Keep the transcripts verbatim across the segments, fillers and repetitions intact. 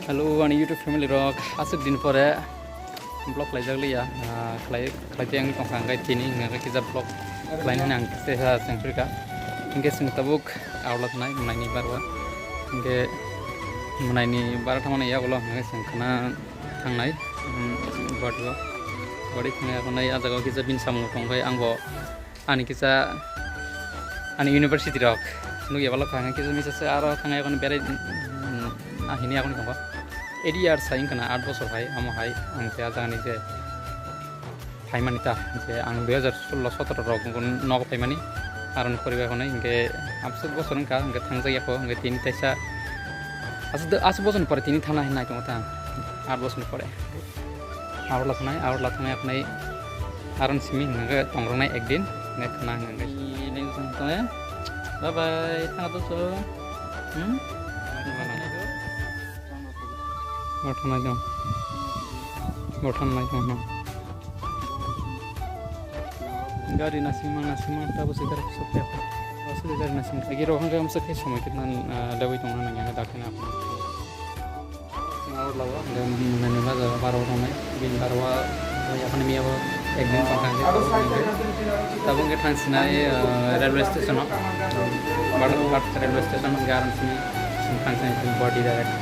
Hello, ani YouTube family rok, aswk din pore vlog khlaijak liya, ah, khlai, khlai tei ang tongkha, hwnkhe tini hwnkhe kisa vlog khlaina hwnwi ang kisa chengpirkha. Hwnkhe chwng tabuk aorla thanai mwnaini barwa, hwnkhe mwnaini bara thangmani yagulo hwnkhe chwng khwna thangnai, um, body o, body thangnai, ah jaga o kisa bini samung tongkhe ang bo Ani kisa ani university rok nukya balok kha, kisa misa se aro thangya kono berai, ahini akoni tongo. Eight years hai wngkha na, aat bosor hai, amo hai ang se ajagani je phaimani ta, je ang dui hazar solo sotoro rok nogo phaimani, aro ni poribai hwnwi hwnkhe amswk bosor wngkha, hwnkhe thangjak ya kho, hwnkhe tini taisa aswk, aswk bosor ni pore tini thangna hinwi nai tongo ta, aat bosor ni pore. Aorla thangnai, aorla thangnai, apnai aron simi hwnwi tongroknai ekdin, hwnwi khna hwnwi. Bye bye, thang to so. Hmm? Bo thangnai dong. Bo thangnai dong, no. Gari nasingma, nasingma, tabo se gari sopya. Asli gari nasing. Agi rohang gam sakhe somoi kitna, ah, lewi tongna nangya, dakhe na. Nani baja baro tongnai, bini baro o yakhani miyabo ekdin tongkha hwnkhe tabuk hwnkhe thangsinai, ah, railway station o, Badaghat railway station hwnkhe aro sini thangsinai body direct.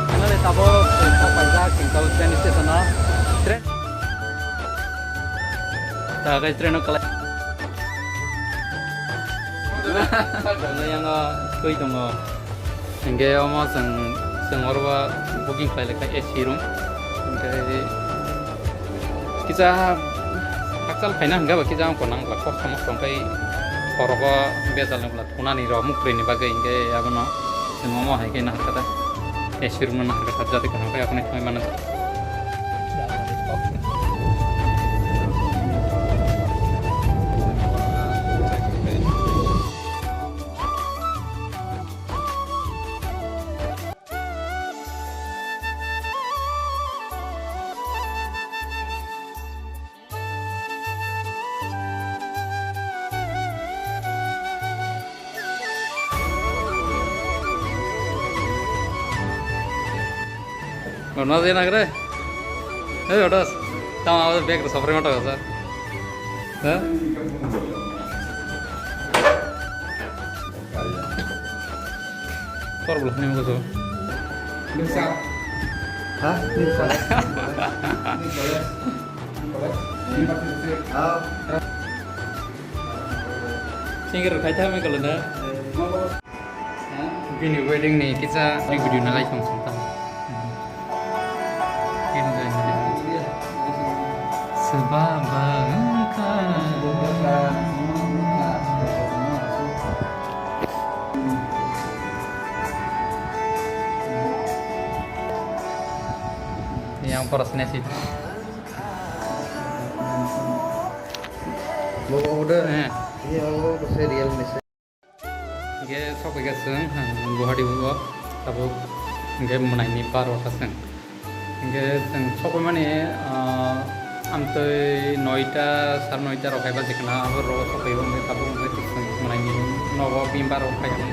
Finally, tabuk sokpaijak Chingtol train station o. Train. Ta khe train o kalai. Yang o twi tongo. Hingke omo chwng, chwng oro o booking khlai lekha A C room. Hingke kisa hakchal phaina hingke ba kisa wngkha nang bwla kosto mosto hingke oro o bejal ni bwla thunani rok muktwi ni bagwi hingke abono chwng omo hai khe nahar kha da. A C room no nahar kha da jati kaham khe abono thangwi mano. Rona je nagre. Hey, odas. Tama awal bag ro sopre mata kasa. Hah? Tor bwlak ni mokol so. Limsa. Ha? Limsa. Limsa. Limsa. Ah. Singer khai tha me kolo na. Bini wedding ni kisa video na lai tong song ta. Swbaba wngkha. Yang poros nesi. Bobo udah. Eh. Ini Allah, saya real message. Hingke sokphaikha chwng, ah, Guwahati o tabuk hingke mwnaini barota chwng. Hingke chwng sokphaimani, ah, amtwi noita, sar noita rok hai baji khna abo rogo sokphaibo hingke tabuk hingke chwng mwnaini nogo bini barota phaiya.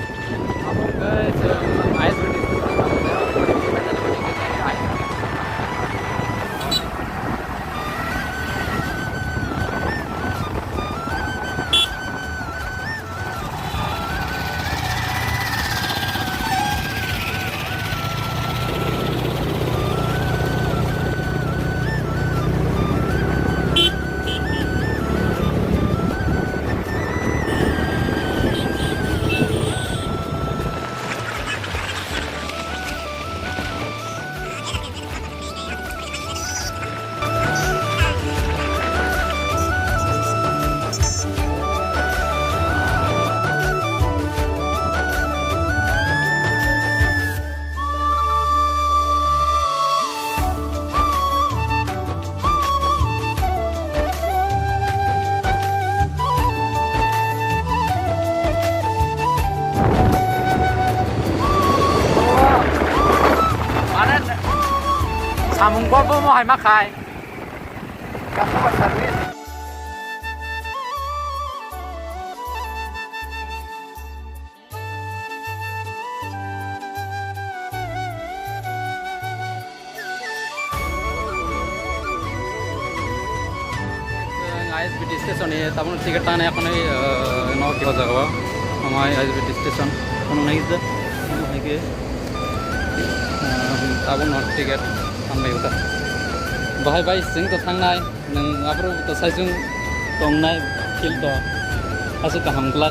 Abo hingke chwng I S B T Mo hai ma khai. Customer service. Ang I S B T station ni tabuk ticket tangnai, ekhon, eh, no kiba jaga o. Amai I S B T station, kono nai da, nai ke, eh, tabuk no ticket tangnai uta. Bahai bai, sing to thangnai, nang abro to saijung tongnai, feel to, aswk kaham glak.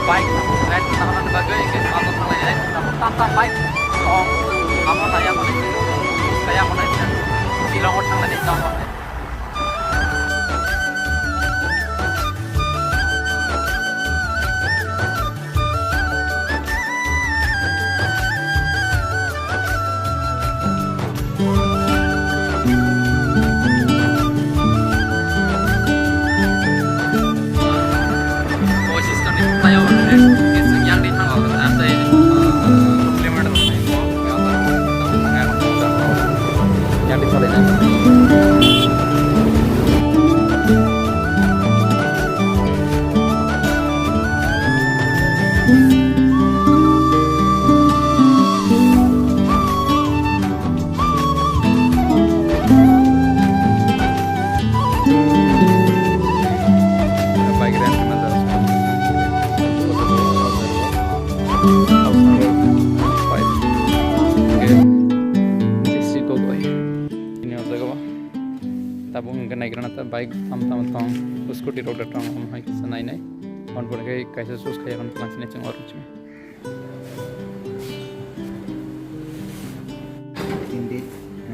Bike ride khlaina bagwi hwnkhe Manjak thanglai, tam tam bike tong, amo taya hwnwi, taya hwnwi, Shillong o thanglai tong. Bike rent kena jaga. House number five. Okay. J C Gogoi. Ini o jaga o. Tabuk hwnkhe naigrana ta bike tam tam tong, scooty rok da tong, omo hai kisa nai nai. Hwn pore khe kaisa choose khai ya hwn twlang sini chwng oro chwng.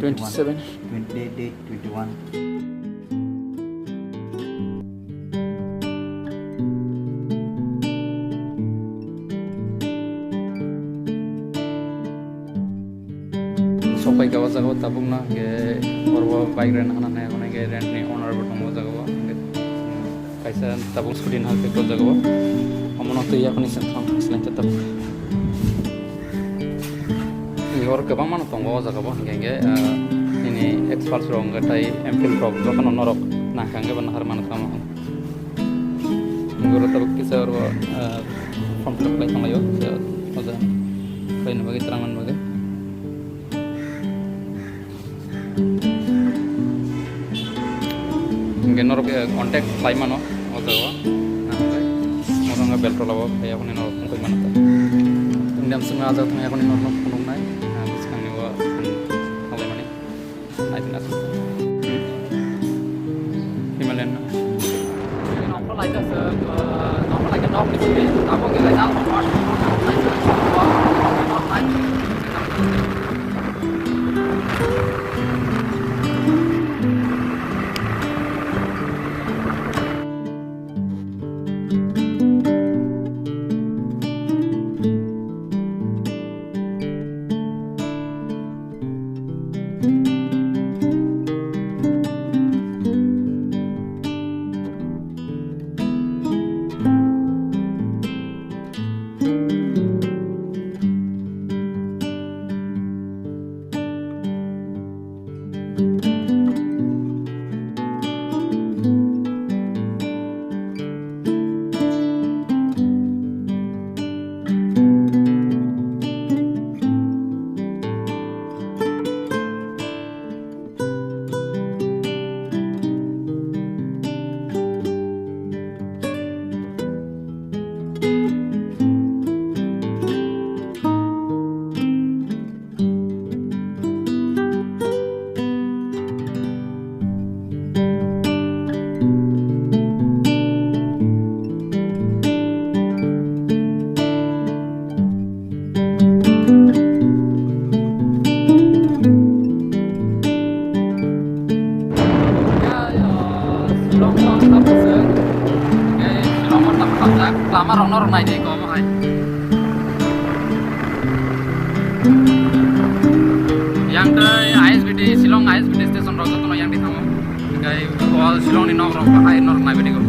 Twenty seven. Twenty date twenty one. Sok pai ka o jaga o tabuk no hwnkhe oro o bike rent hana nai hwnwi hwnkhe rent ni owner bo tongo o jaga o hwnkhe kaisa tabuk scooty no hwnkhe o jaga o omo no twi yakuni se thang seleng khe tabuk. Oro kwbangma no tongo o jaga o hwnkhe hwnkhe, ah, nini experts rok hwnkhe tei M Phil rok jotono norok nangkha hwnkhe bo nahar mano tamo. Goro tabuk kisa oro, ah, form fill up khlai tonglaio, so, o jaga khlaina bagwi twrang manna bagwi. Hwnkhe norok, eh, contact khlai mano o jaga o. Nangkhe oro wngkha Beltola o phai yakuni norok phone khlai mano ta. Indian simi ajak thang yakuni norok phunuknai, ah, bwskangni o ang khlaimani. Naitongna. Hmm. Himalayan. Naidi komo hai. Yang tei I S B T, Shillong I S B T station rok jotono yang di thango. Hingkai o Shillong ni nok rok bahai norok naibaidi go.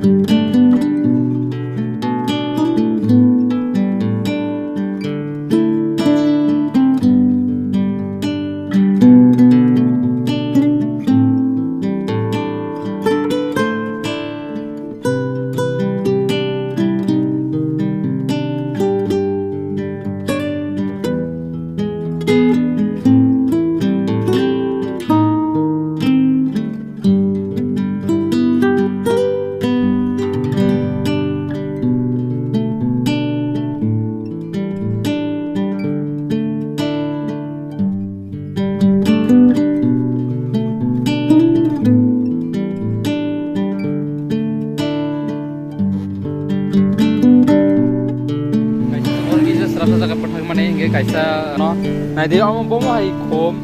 Kaisa oro kisa srapsa jaga bwthakmani, hingke kaisa no naidi, omo bomo hai khum,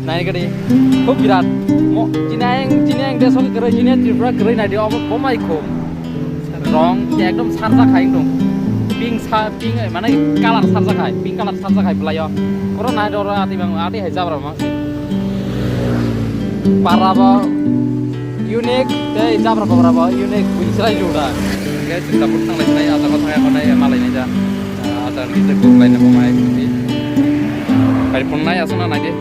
nai gadi khub birat. Mo, chini ayang, chini ayang desh o kwrwi, chini Tripura kwrwi, naidi omo bomo hai khum. Rong ekdom sarjak hai wngtong. Pink sa, pink, mane, colour sarjak hai, pink colour sarjak hai bwlai o. Oro nai oro ati bang, ati hai jabra ma. Para bo unique, tei jabra bogra bo unique, buini chwrai jora. Hingke chwng tabuk thanglai nai, ah jaga o thangya hwnai, malai nai ja. Ah, ah jaga ni je kok lai nai bo mai. Pai phunai aswk na nai di.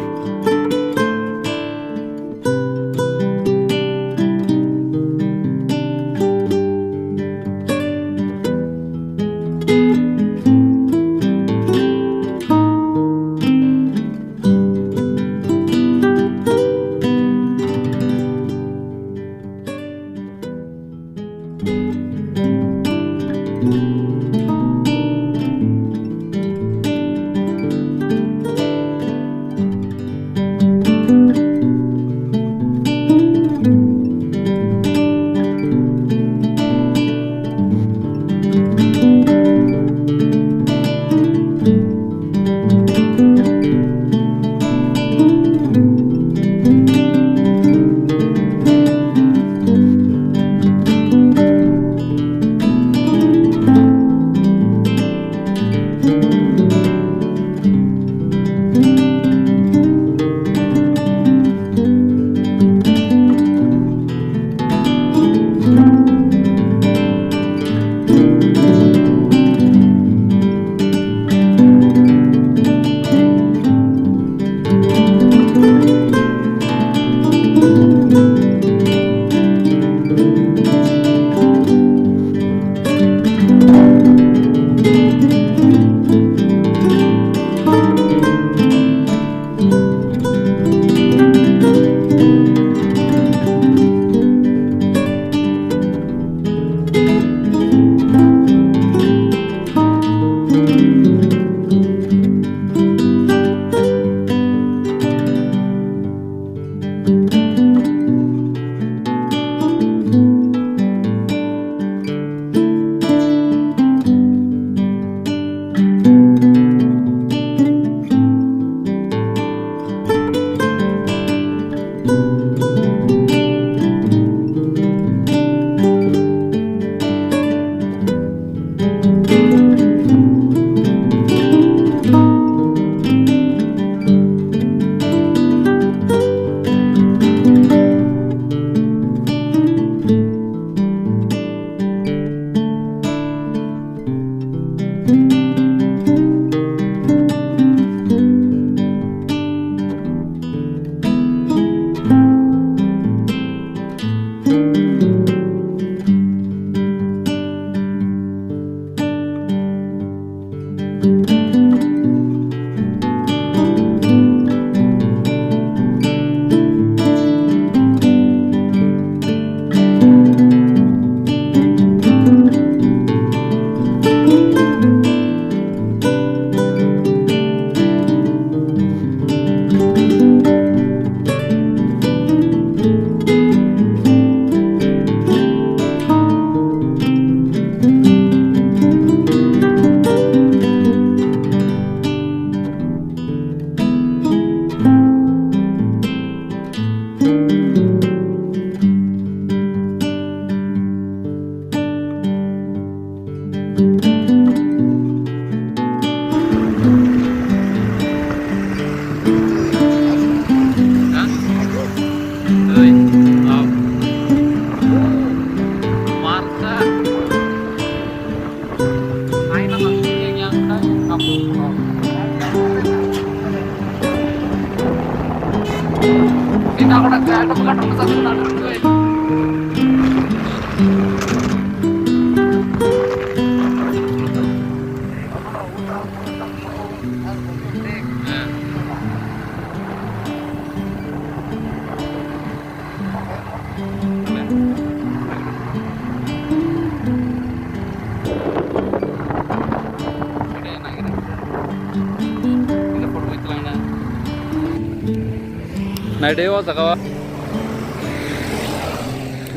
Naidi o jaga o.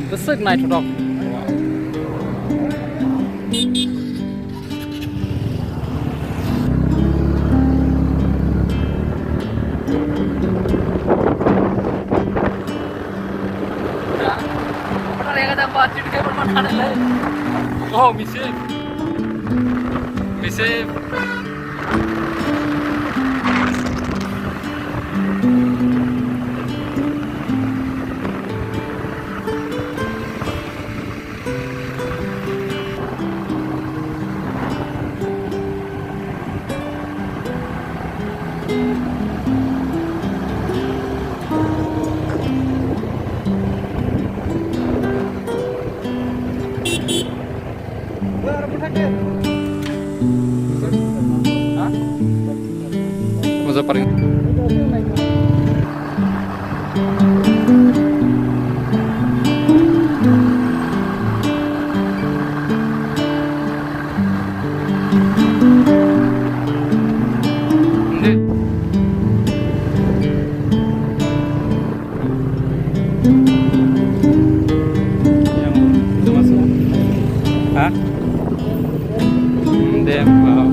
Bwswk naithothok. Oh, mise. Mise. Moja paring. Ha? Hmm, de, wow.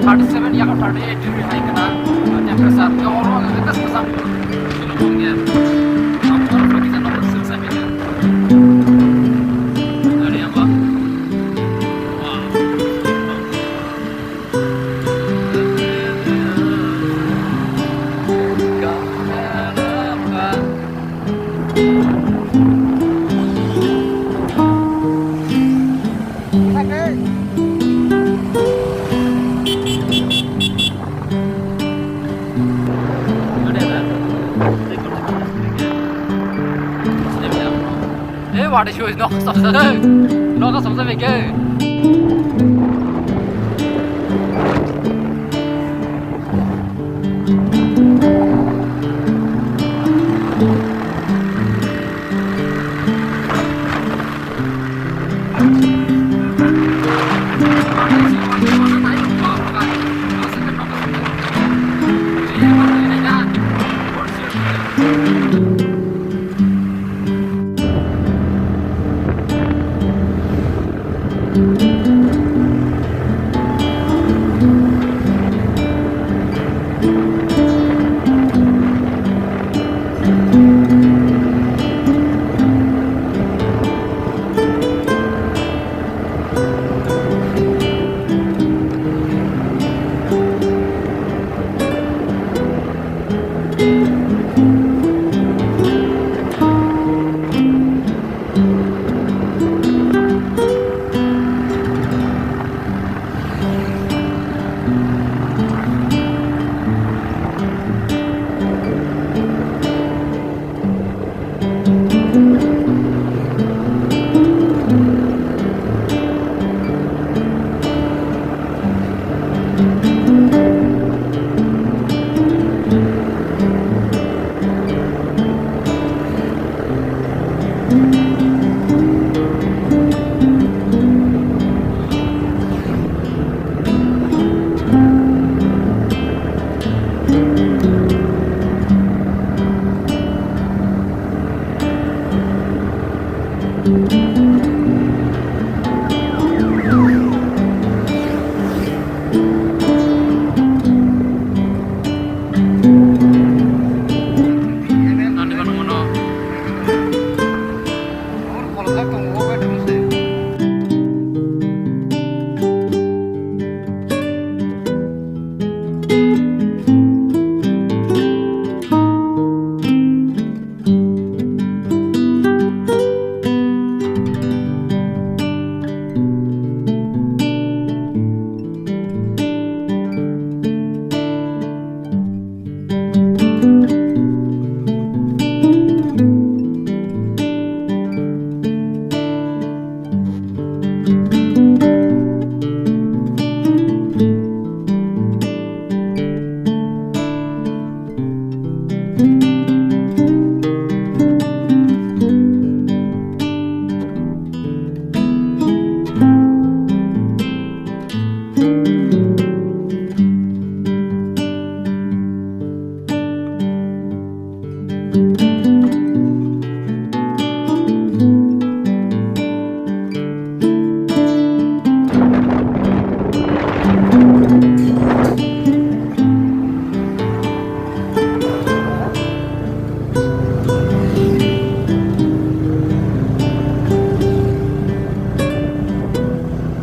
Thirty seven ya thirty eight degree hai kana temperature. Yang orang yang atas pasang. Ini pun ya. Apa kita nomor selesai ya. Ada yang apa? Eh, wadi shu, nok samsa, nok samsa beke.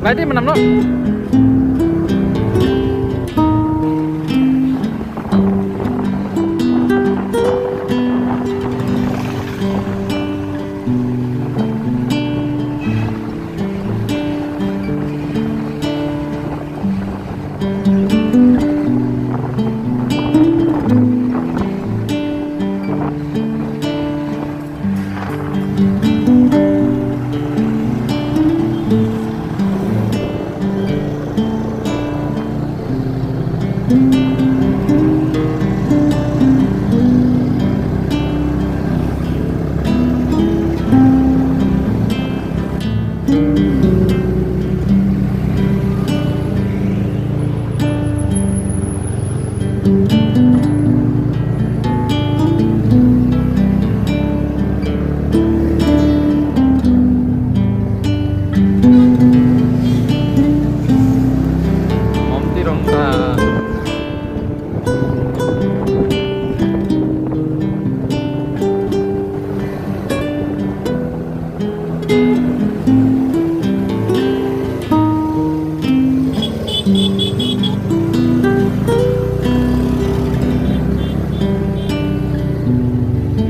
Nai di manam no. Omti rong ta.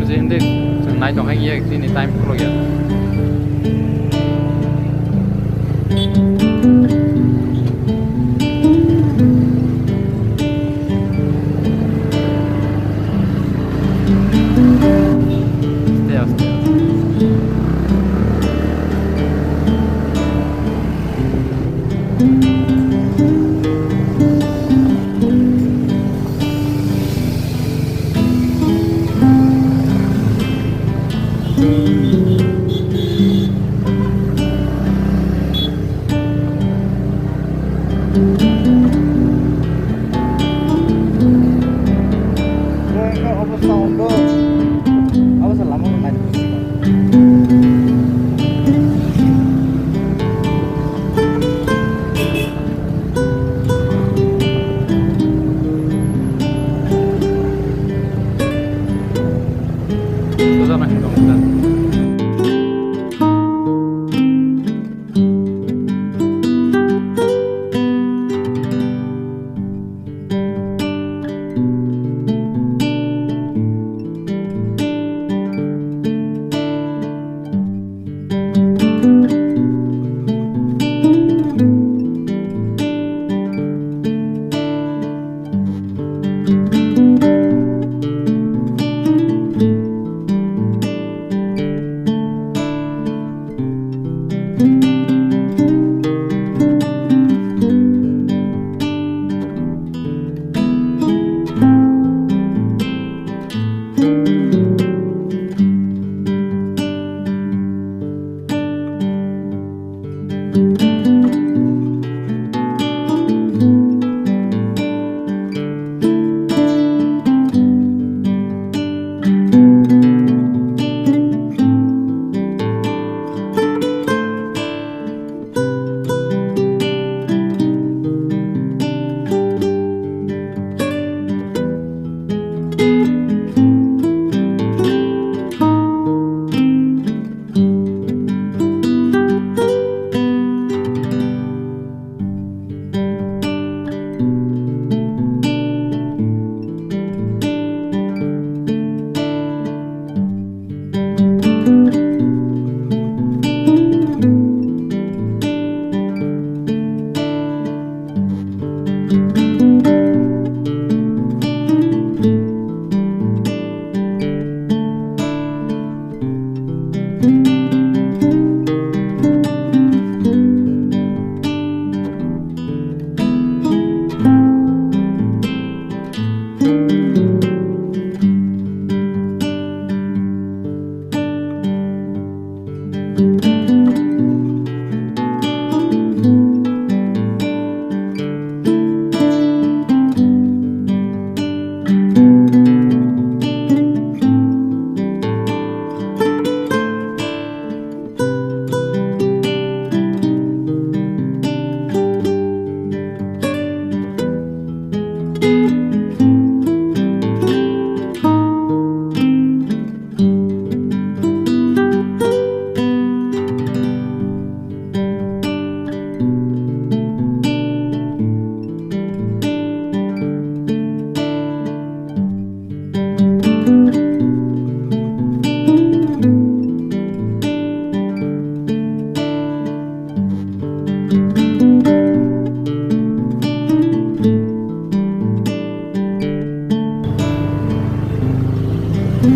Hindi, chwng nai tong khe ye, tini time khuluk ya. Aste, aste, aste.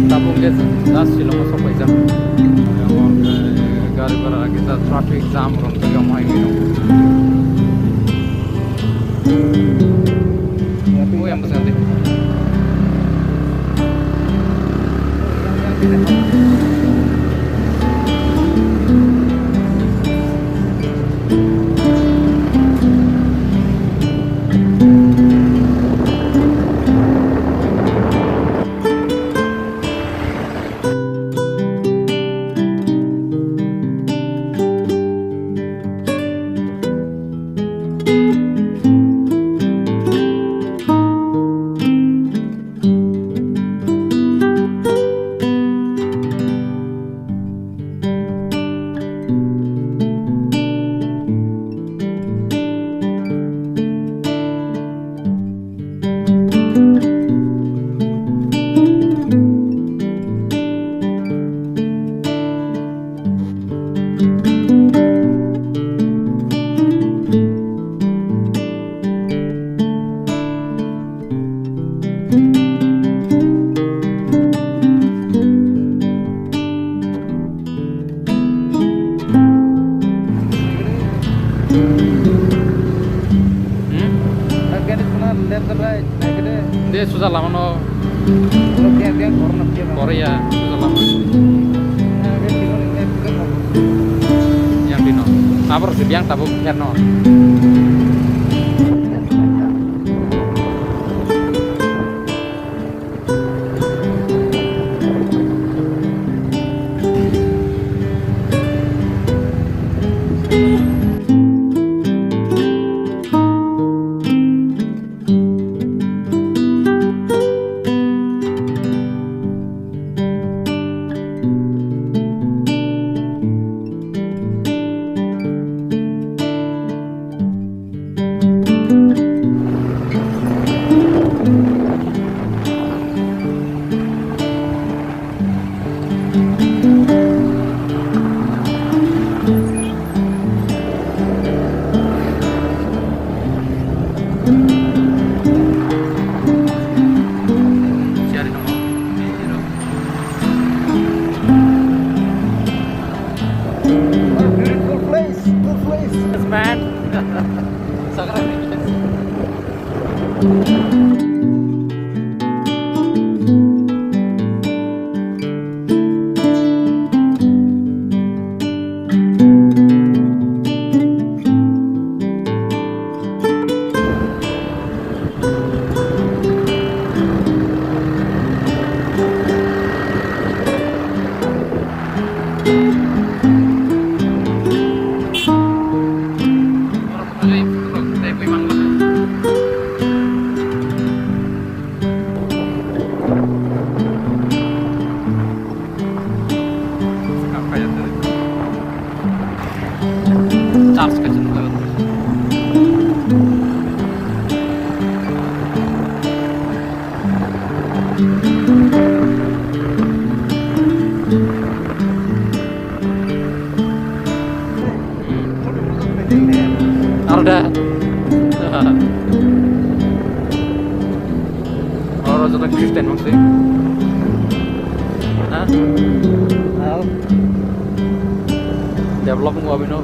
Tabuk khe just Shillong o sokphaijak. Gari gora kisa traffic jam rok tongya mai. Hmm? De suja lama no. Korea, suja lama. Yang dino. Abor si biang tabuk herno. What a beautiful place, good place. Yes, man. Charge kaisa nukjago. Aro da. Oro joto Christian manswi. Ha? Al. Develop wngkha bino.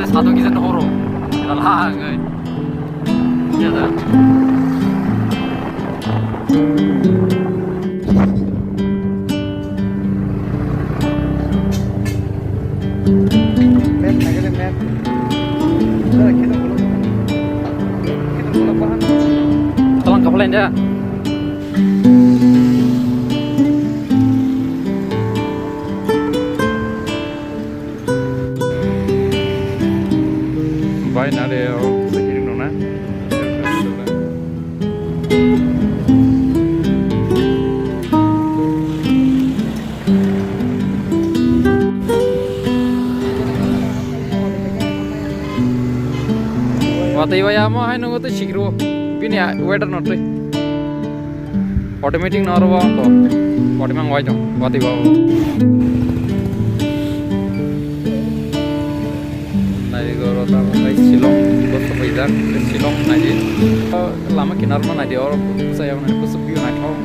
Satung kisa nohoro. Lala, ngai. Ya da. Map naikhe map. Jara kheno bolong. Kheno bolong bahan. Talang kapal inda. Bai nare o hiring nona. Watwi bai amo hai nungo tei sikiro. Bini weather no tei. Automatic no oro bo. Automatic wai tong. Watwi ba. Nai go ro ta bai Shillong bo sopai jak. Shillong nai di. Lama kinar ma nai di oro. Saya nai ko view nai thong.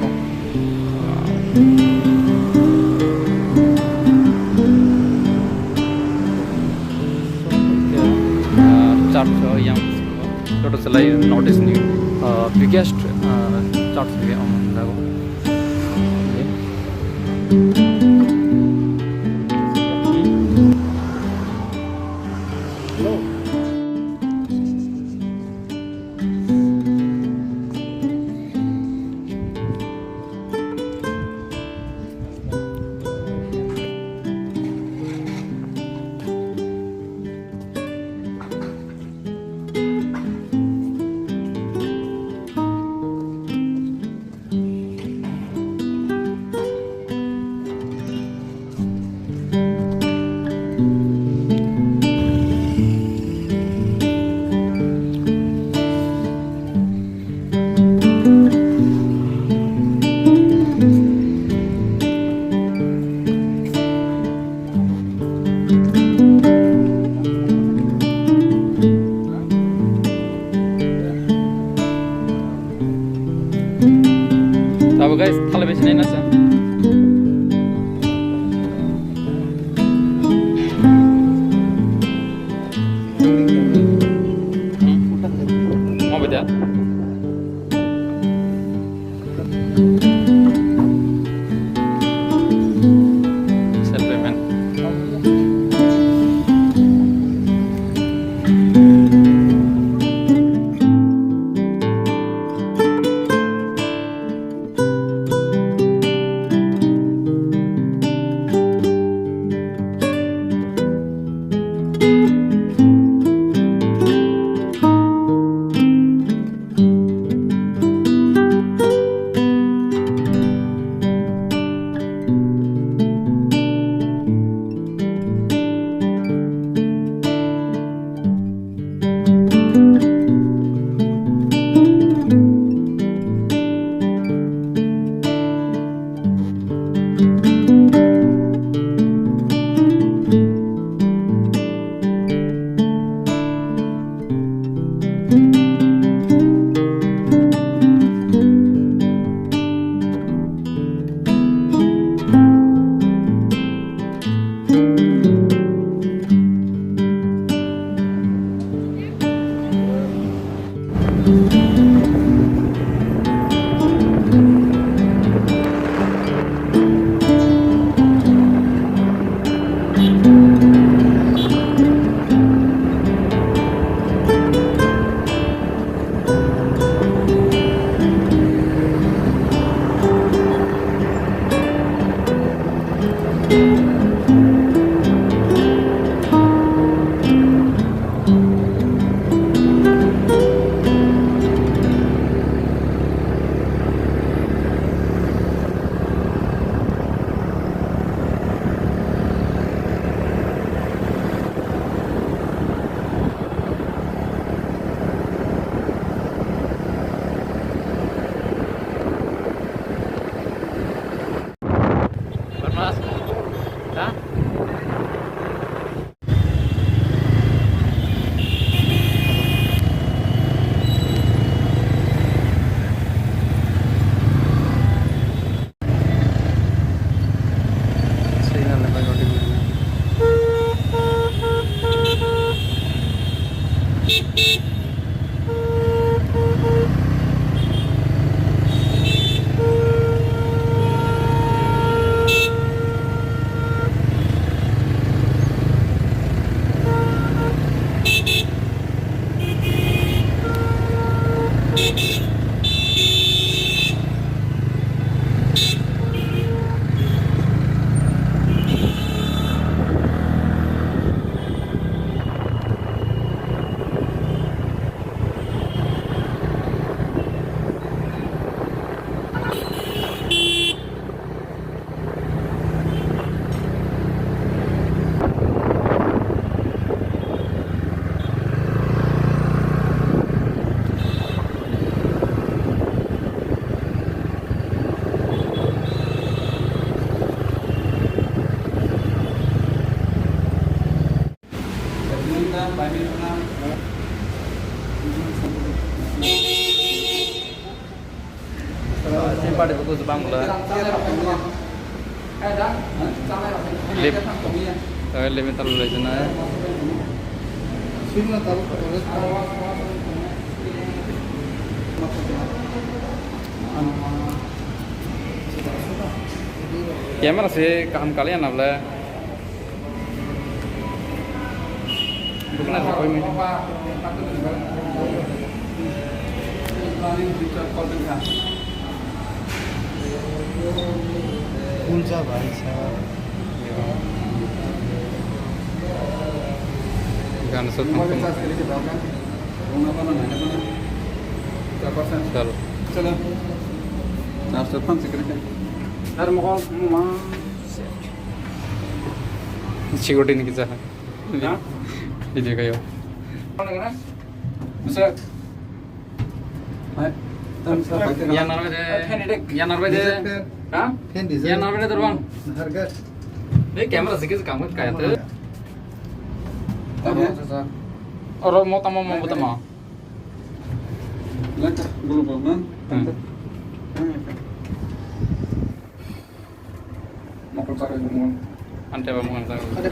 Church yang joto selai North East ni biggest church ni ang dago. Tabuk guys, thalai bai sinai na sa. Hmm? Mau beda? Self payment. Ada buku Jepang mula. Lip, eh, lip metal lagi sana. Camera sih kaham kali ya nable. Ulcha bhai sahab. Gan sut. Chalo. Chalo. Chalo. Security ni kisa. Ha? Video kayo. Bisa. Hai. Tam sa. Yan narbe de. Fan de. Yan narbe de. Ha? Fan de. Yan narbe de dorwang. Harga. Dei camera sikis kamu kaya tu. Tam ya. Oro mo tamo mo tamo. Lek, gulu bang. Hmm. Mokol sakit gulu. Ante ba mokol sakit. Ada.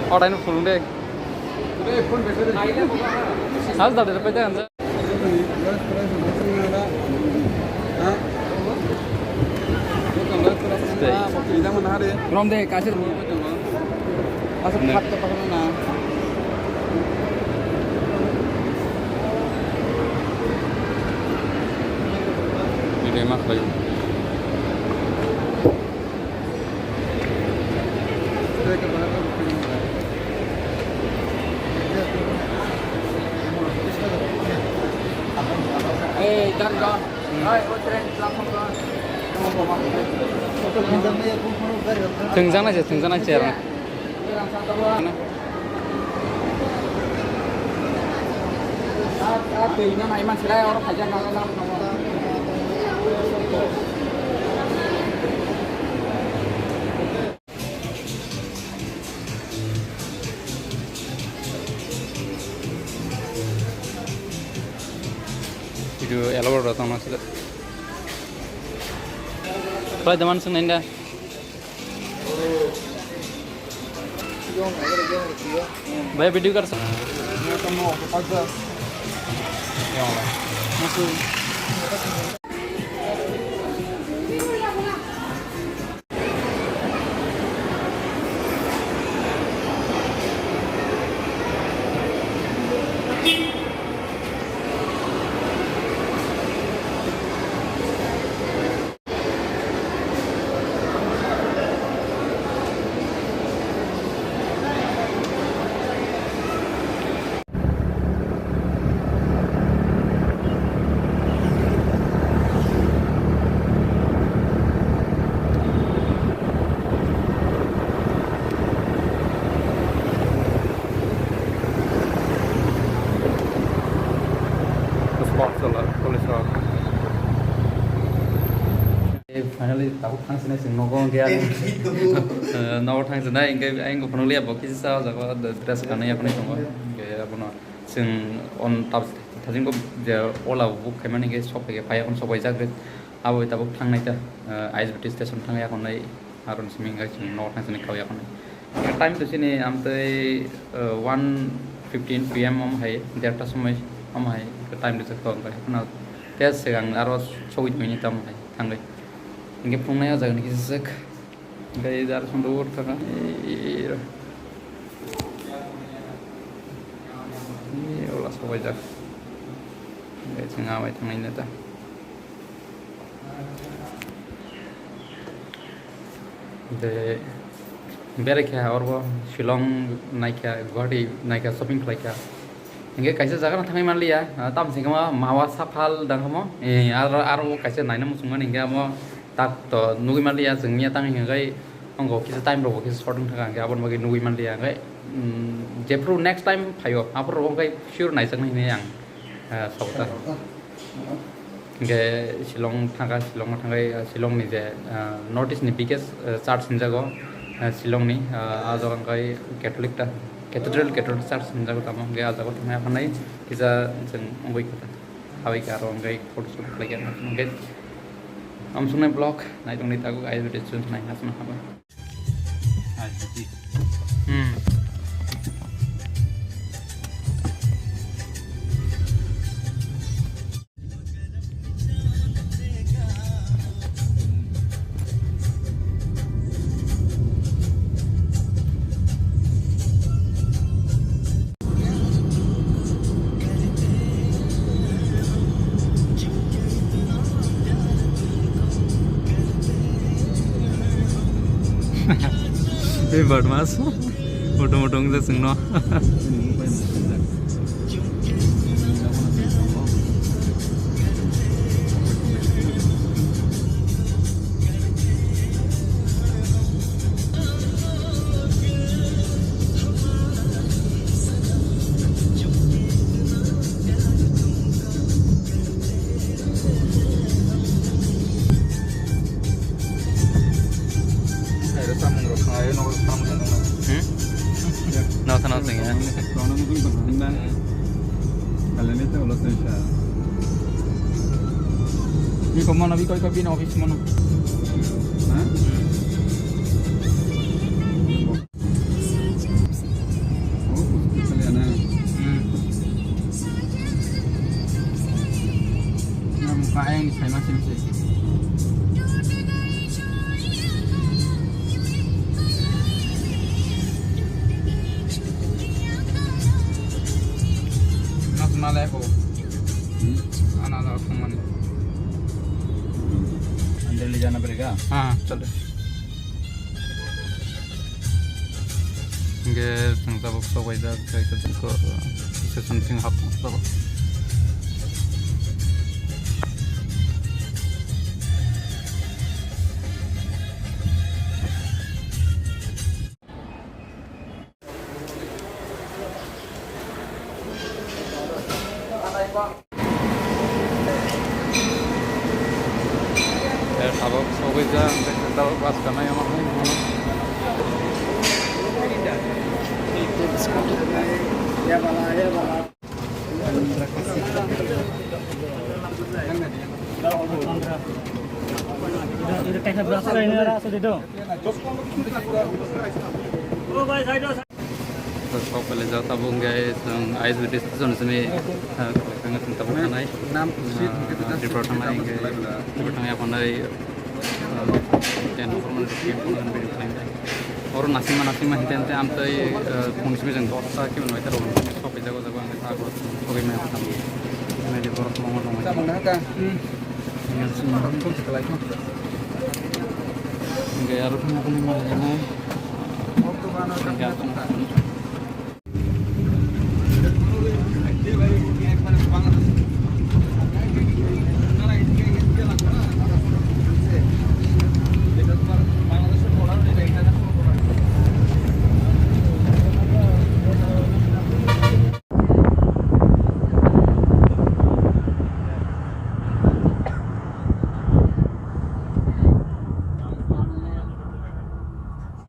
Odaino phunuk de. Hal da de pai de. Rom de, kaise. Asa phat to phat na. Ini mah lagi. Hey, John, John. Hey, what's your name? Thwngjak nai se, thwngjak nai se. Video allowed rw tongna sida. Flight deman sing nai da. Bhai, video kar sa. Spot sala, police rok. Eh, finally, tabuk thang sinai sing nogo hwnkhe ang, eh, nogo thang sinai hwnkhe ang phunukliya bo kisa sa o jaga o dress kanwi yaphani tongo. Hwnkhe abono chwng on tab-, thajingo je Ola book khaimani hwnkhe sok phaikhe phai yakhon sok paijak re. Abo tabuk thangnai ta, eh, I S B T station thang yakhon nai. Aron simi wngkha chwng nogo thang sini kau yakhwni. Time to chini amtwi, uh, one fifteen P M omo hai, derta somoi omo hai time rijak kha wngkha. Haphano tei swkang aro sogwi tongmani tamo hai thangwi. Hwnkhe phunuknai o jaga ni kisa swk. Hwnkhe aro chwng dur thangkha. Ee, ola sobaijak. Hwnkhe chwng amai thangnai neta. Tei berai kha oro bo Shillong naikha, Guwahati naikha, shopping khlaikha. Hingke kaisa jaga no thangwi manliya, ah, tamo singkhe ma mawa saphal dangkha mo, eh, aro, aro kaisa naina muchungmani hingke amo tak to nugwi manliya, chwngya tang hingke Tongo, kisa time rok bo kisa short wng thangkha, hwnkhe aboni bagwi nugwi manliya, hwnkhe, mm, jephru next time phaio, aphuru rok hwnkhe sure naijaknai hinwi ang, ah, sabo ta. Hwnkhe Shillong thangkha, Shillong thangkhe, ah, Shillong ni je, ah, North East ni biggest, ah, church hinjago, ah, Shillong ni, ah, ah jaga hwnkhe Catholic ta, Cathedral, Catholic Church hinjago tamo, hwnkhe ah jaga thangna phanai kisa chwng wngwi kha ta. Habai khe aro hwnkhe photo shoot khlai khe hwnkhe. Amsuknai vlog nai tongdi tago, guys, video chwng nai hasna habai. Hmm. Bebak mas. Moto moto wngkha chwngno. Hmm? No, no, no, no. Biko mono, biko, biko, bini office mono. Ha? Hmm. Oh, kuchuk kaliya na. Hmm. Yang kain saya masih masih. Mas malai ko. Hmm? Ana la thumani. Andar le jana padega? Ha, chalo. Hingke chwng tabuk sok bai jak, tei kisa something hap tabuk. Eh, tabuk sogwi ja, hingke tabuk bus kana yang mana? Sok pele ja tabuk hingke chwng I S B T station simi, eh, kanga chwng tabuk thangnai. Nam, ah, Tripura thangnai hingke Tripura thangnai aphano, ah, ten formal ten formal bini thangnai. Oro nasingma nasingma hinte hinte amtwi, ah, phone simi chwng dosta kiba noita rok sok pele jago jago ang ta ko sogwi maya khatam. Mele borok mongol rok. Hingke aro phano kunu ma nai.